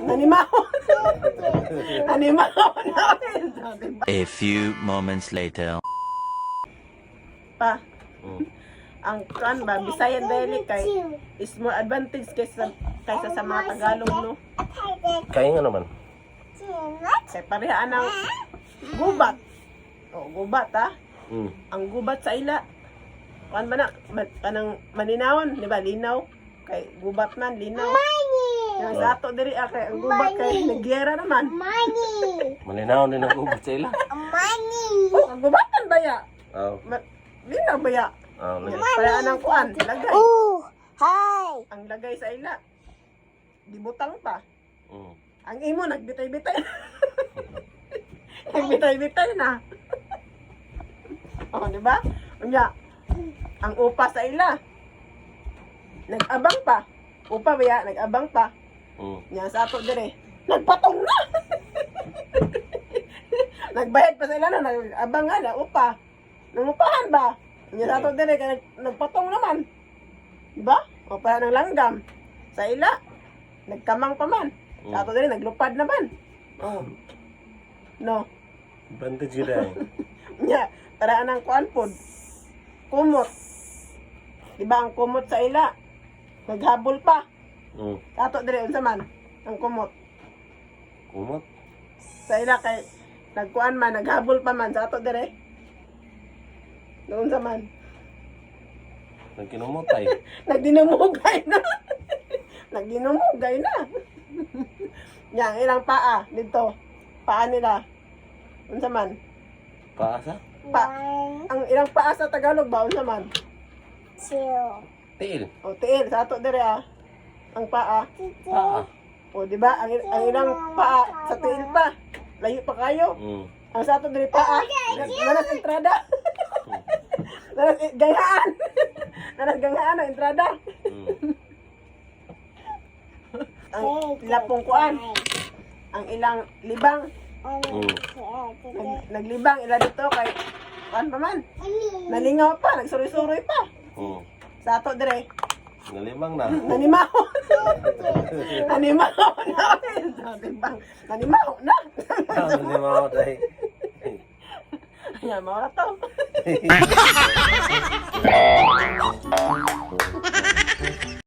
Nanimaho. Nanimaho na. A few moments later. Pa, ang kan ba, Bisayan dialect kay is more advantage kaysa sa mga Tagalog, no? Kaya nga naman. Kay pareha ang gubat. Oh, gubat ah. Ang gubat sa ila. Kan ba na kanang maninawon, di ba? Linaw. Kay gubat man, linaw. Yang sa ato diri ah, kay ang gubat kay nagyera naman. Money. Malinaw din ang gubat sa ila. Money. Oh, ang gubatan ba ya? Oh. Linaw ba ya? Oh, lagi. Pareha ang kuan, lagay. Oh, hi. Ang lagay sa ila. Gibutang pa. Ang imo nagbitay-bitay. Nagbitay-bitay na. Oh, di ba? Unya, ang upa sa ila. Nag-abang pa. Upa ba ya? Nag-abang pa. Nya sa ato dire. Nagpatong na. Nagbayad pa sa ila na nag-abang nga na upa. Nangupahan ba? Nya sa ato dire kay nagpatong naman. Di ba? Upa ng langgam. Sa ila nagkamang pa man. Sa ato dire naglupad naman. Oh. No. Advantage yun ay. Nya, para anang kuan pod. Kumot. Di ba ang kumot sa ila? Naghabol pa. Sa ato dire unsa man ang kumot. Kumot. Sa ila kay nagkuan man, naghabol pa man sa ato dire. Noon sa man. Nagkinumotay. Nagdinumugay na. Nagdinumugay na. Nya, ang ilang paa dito. Paa nila. Unsa man? Paasa? Pa, One, ang ilang paa sa Tagalog ba unsa man? two, Tiil. O tiil sa ato dire ah. Ang paa. Paa. O di ba? Ang ilang paa sa tiil pa. Layo pa kayo. Ang sa ato dire paa. Nanas entrada. Nanas ganghaan. Nanas ganghaan ang entrada. Ang lapong kuan. Ang ilang libang. Naglibang ila dito kay kuan pa man. Nalingaw pa, nagsuroy-suroy pa. Sa ato dire. Nalimang na. Nanimaho. Nanimaho na. Libang. Nanimaho na. Nalimaw tayo. Ayan, mawala to.